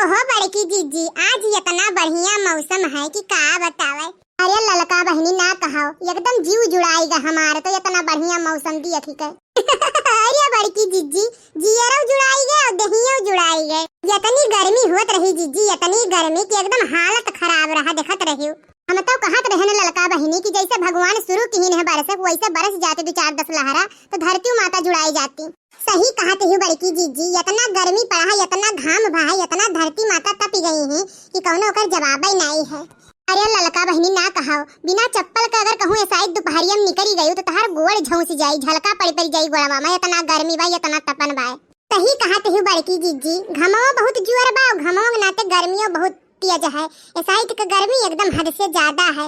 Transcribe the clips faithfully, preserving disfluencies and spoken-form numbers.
ओहो बड़की जिज्जी, आज इतना बढ़िया मौसम है कि का बतावे। अरे ललका बहिनी ना कहो, एकदम जीव जुड़ाई गा हमार तो इतना बढ़िया मौसम दियखी के। अरे बड़की जिज्जी, जियरो जुड़ाई गा और देहियो जुड़ाई गा। इतनी गर्मी होत रही जिज्जी, इतनी गर्मी कि एकदम हालत खराब रहा, देखत रहियो। हम तो कहत रहे न ललका बहिनी कि जैसे भगवान शुरू किहिन है बरसे, वैसे बरस जाते दो चार दस लहरा, तो धरती माता जुड़ाई जाती। सही कहत हिउ बड़की जिज्जी, इतना गर्मी पड़ा है, इतना घाम भा है, इतना धरती माता तपि गई है कि कौनो ओकर जवाब ही नाई है। अरे ललका बहिनी ना कहो, बिना चप्पल के अगर कहूँ ऐसा ही दोपहरिया में निकरी गई तो तहार गोड़ झौंस जाई, झलका पड़ पड़ जाई गोड़वा में, इतना गर्मी बा, इतना तपन बा। सही कहत हिउ बड़की जिज्जी, घमवा बहुत जुअर बा, घमवा के नाते गर्मियों बहुत तेज है। ऐसा ही तो गर्मी एकदम हद से ज्यादा है।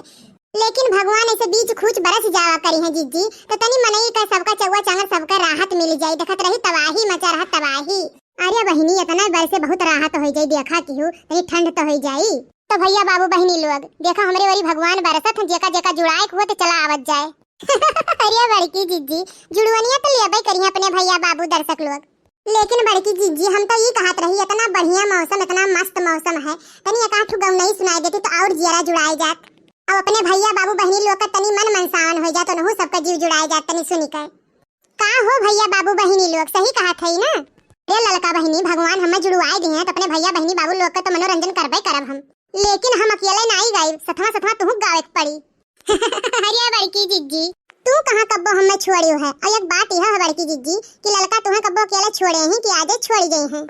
लेकिन भगवान ऐसे बीच खूच बरस जावा करी हैं जिज्जी, तो तनी मनई का सबका चौवा चांगर सबका राहत मिल जाई। देखत रही तबाही मचा रहा तबाही। अरे बहिनी, इतना बरसे बहुत राहत हो जाई, देखा किहू तनी ठंड तो हो जाई। तो भैया बाबू बहिनी लोग, देखा हमरे वरी भगवान बरसत हैं, जेका जेका जुड़ाए के हुआ तो चला आवत जाए। अरे बड़की जिज्जी, जुड़वनिया तो लेबे करी अपने भैया बाबू दर्शक लोग। लेकिन बड़की जिज्जी, हम तो ई कहत रही, इतना बढ़िया मौसम, इतना मस्त मौसम है, तनी एक आठ ठो गौनई सुनाई देती तो और जियरा जुड़ाई जात। अब अपने भैया बाबू बहिनी लोग का तनी मन मनसावन हो जात, उनहू सबका जीव जुड़ाई जात तनी सुनी के। का हो भैया बाबू बहिनी लोग, सही कहत है ना? रे ललका बहिनी, भगवान हमें जुड़वाए दिए हैं तो अपने भैया बहिनी बाबू लोग का तो मनोरंजन करबे करब हम, लेकिन हम अकेले नाई गाइब, सथवा सथवा तुहू गावे के पड़ी। अरे बड़की जिज्जी, तू कहाँ कब्बो हमें छोड़ियो है? और एक बात यह है बड़की जिज्जी कि ललका तुहें कब्बो अकेले छोड़े ही कि आजे छोड़ी गई हैं।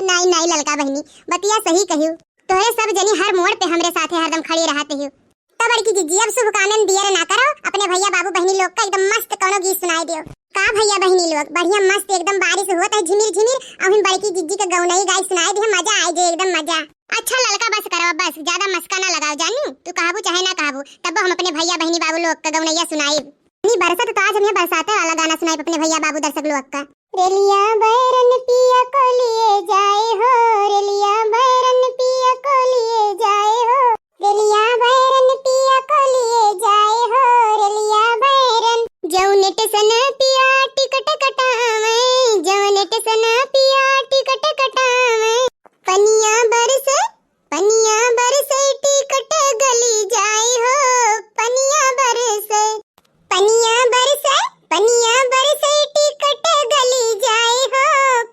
नाई नाई ललका बहिनी, बतिया सही कहियो। तोहरे सब जनी हर मोड़ पे हमरे साथे हरदम खड़ी रहत हियो। तो बड़की जिज्जी, अब शुभ कामन दियर ना करो, अपने भैया बाबू बहिनी लोग का एकदम मस्त कौनो गीत सुनाई दियो। का भैया बहिनी लोग, बढ़िया मस्त एकदम बारिश होत है झिमिर झिमिर, अउर हम बड़की जिज्जी के गौनई गाई सुनाई दियो, मजा आई जे एकदम मजा। अच्छा ललका बस करो बस, ज्यादा मस्का ना लगाओ जानू, तू कहबू चाहे ना कहबू, तब हम अपने भैया बहिनी बाबू लोग के गौनैया सुनाइब। नी बरसत तो आज हम ये बरसाते वाला गाना सुनाइब अपने भैया बाबू दर्शक लोग का। रेलिया बैरन पिया को लिए जाए हो, रेलिया बैरन पिया को लिए जाए हो, रेलिया बैरन पिया को लिए जाए हो, रेलिया बैरन। जौन टेसन पिया टिकट कटावे, जौन टेसन पिया टिकट कटावे। पनिया बरसे, पनिया बरसे टिकट गली जाए हो, पनिया बरसे, पनिया बरसे, पनिया बरसे टिकट गली जाए हो,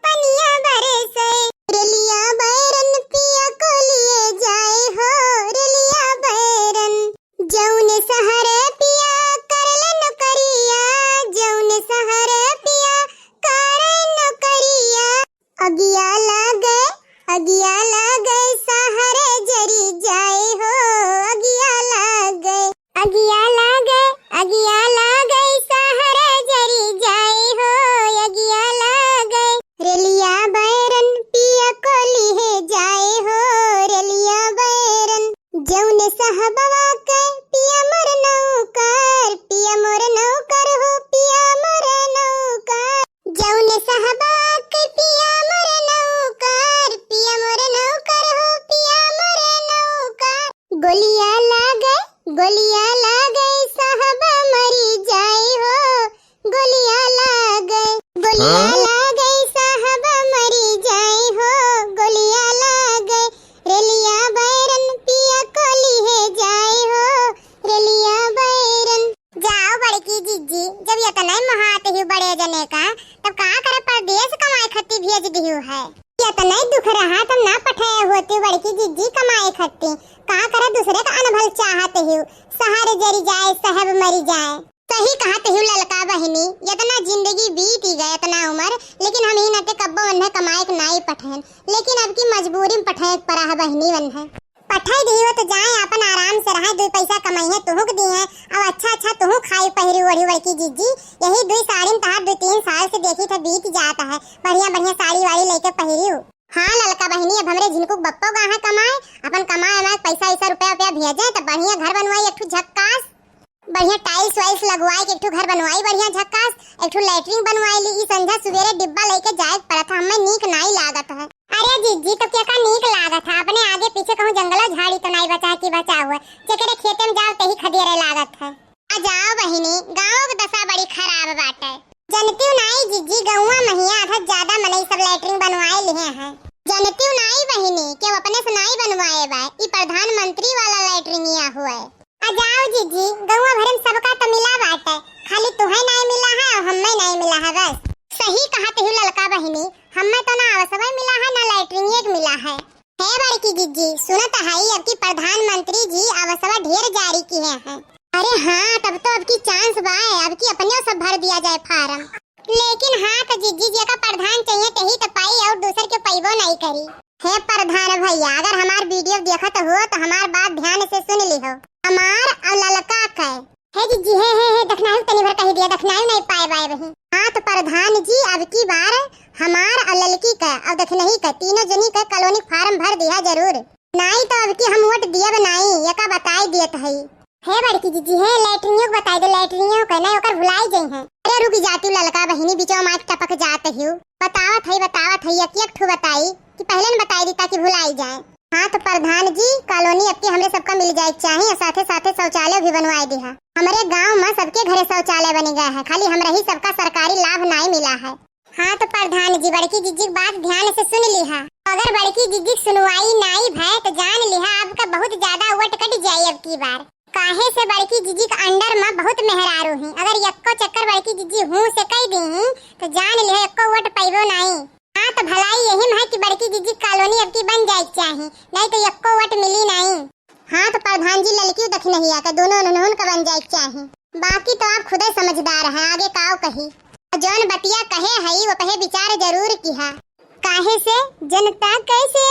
पनिया बरसे। रेलिया बैरन पिया को लिए जाए हो, रेलिया बैरन। जौन सहर पिया करले नौकरिया, जौन सहर पिया करे नौकरिया। अगिया लागे, अगिया लागे सहर जरी जाए हो, अगिया लागे। अगिया लागे, अगिया लागे सहर जरी जाए हो, अगिया लागे। रेलिया बैरन पिया को लिहे जाए हो, रेलिया बैरन। जौने सहबवा के पिया मोर नौकर, पिया मोर नौकर हो, पिया मोर नौकर। जौने सहबवा के पिया मोर नौकर, पिया मोर नौकर हो, पिया मोर नौकर। गोलिया लागे, गोलिया लागे सहबा मरी जाए हो, गोलिया लागे, गोलिया हाँ? लागे सहबा मरी जाए हो, गोलिया लागे। रेलिया बैरन पिया को लिहे जाए हो, रेलिया बैरन। जाओ बड़की जिज्जी, जब इतना ही महात ही बड़े जने का, तब का करे परदेस कमाए खत्ती भेज दिहु है। इतना ही दुख रहा तब ना पठाए होती बड़की जिज्जी कमाए खत्ती। का करे दूसरे का अनभल चाहत ही, सहर जरी जाए, सहब मरी जाए। सही कहत हिउ ललका बहिनी, इतना जिंदगी बीत ही गए, इतना उम्र, लेकिन हम ही नाते कब्बो वन्हे कमाए के नाई पठेन, लेकिन अब की मजबूरी में पठे के परा है बहिनी वन्हे। पठाई दिही हो तो जाए, आपन आराम से रहे, दुई पैसा कमाई है, तुहू के दी है, अब अच्छा अच्छा तुहू खाई पहिरी ओढ़ी बड़की जिज्जी। यही दुई साड़ी में तहार दुई तीन साल से देखी था बीत जात है, बढ़िया बढ़िया साड़ी वाड़ी लेके पहिरी हो। हाँ ललका बहिनी, अब हमरे झिनकू के बप्पो गा है कमाए, अपन कमाए में पैसा ऐसा रुपया रुपया भेजे तो बढ़िया घर बनवाई एक ठो झक्कास। बढ़िया टाइल्स वाइल्स लगवाई के एक ठो घर बनवाई बढ़िया झक्कास, एक ठो लैट्रिन बनवाई ली। ई संझा सुबेरे डिब्बा लेके जाए के पड़त है, हमें नीक नाई लागत है। अरे जिज्जी, तो क्या का नीक लागत है? अपने आगे पीछे कहूँ जंगलो झाड़ी तो नाई बचा कि बचा हुआ, जेकरे खेते में जाओ तेही खदेरे लागत है। आ जाओ बहिनी, गाँव के दशा बड़ी खराब बाटे। जनतियो नाई जिज्जी, गौवा महिया आधा ज्यादा मनई सब लैट्रिन बनवाए लिहे हैं। जनतियो नाई बहिनी, केहू अपने से नाई बनवाए बा, ई प्रधानमंत्री वाला लैट्रिनिया हुए। आ जाओ जीजी, गौवा भरे में सबका त मिला बाटे, खाली तुहे नाई मिला है और हम्मे नाई मिला है बस। सही कहत हिउ ललका बहिनी, हम्मे तो ना आवसवे मिला है, ना लैट्रिनिये के मिला है। हे बड़की जीजी, सुनत हई अब की प्रधानमंत्री जी आवसवा ढेर जारी किहे हैं। अरे हाँ, तब तो अब की चांस बा, अब की अपने सब भर दिया जाए फार्म। लेकिन हाँ त जीजी, जेका प्रधान चाहिए तेही त पाई और दूसर के पइबो नाई करी। हे प्रधान भैया, अगर हमार वीडियो देखत हो तो हमार बात ध्यान से सुन लिहो। हमार और ललका के। हे जीजी, हे, हे, हे, दखनायु तनी भर कही दिया, दखनायु नाई पाए बाए बही। हाँ त प्रधान जी, अब की बार हमार और ललकी के और दखनही के तीनों जनी के कॉलोनी फार्म भर दिया जरूर। नाई तो अब की हम वोट दियब नाई, एका बताई दियत हई। हे बड़की जीजी, हे लैट्रिनियो के बताई दे, लैट्रिनियो के नाई ओकर भुलाई जइहें। अरे रुक जाती ललका बहिनी, बिचवा माइक टपक जात हिउ। बतावत हई, बतावत हई, एक एक ठू बताई कि पहले न बताई दी ताकि भुलाई जाए। हाँ त प्रधान जी, कॉलोनी अब की हमरे सबका मिल जाए के चाही और साथे साथे शौचालय भी बनवाए दिहा। हमरे गांव में सबके घरे शौचालय बनी गए है, खाली हमरा ही सबका सरकारी लाभ नाई मिला है। हाँ त प्रधान जी, बड़की जीजी के बात ध्यान से सुन लिहा। अगर बड़की जीजी के सुनवाई नाई भय त जान लिहा आपका बहुत ज्यादा वोट कट जाई अब की बार। काहे से बड़की जीजी के अंडर में बहुत मेहरारू ही, अगर यक्को चक्कर बड़की जीजी हूँ से कह दी ही त जान लिहा यक्को वोट पइबो नाई। हाँ त भलाई यही में है कि बड़की जीजी के कॉलोनी अब की बन जाए के चाही, नाई त यक्को वोट मिली नाई। हाँ त प्रधान जी, ललकी दखनहिया के दोनों ननहुन का बन जाए के चाही। बाकी तो आप खुदे समझदार हैं, आगे काव कही। और जौन बतिया कहे हई वो पहे विचार जरूर किहा। काहे से जनता कैसे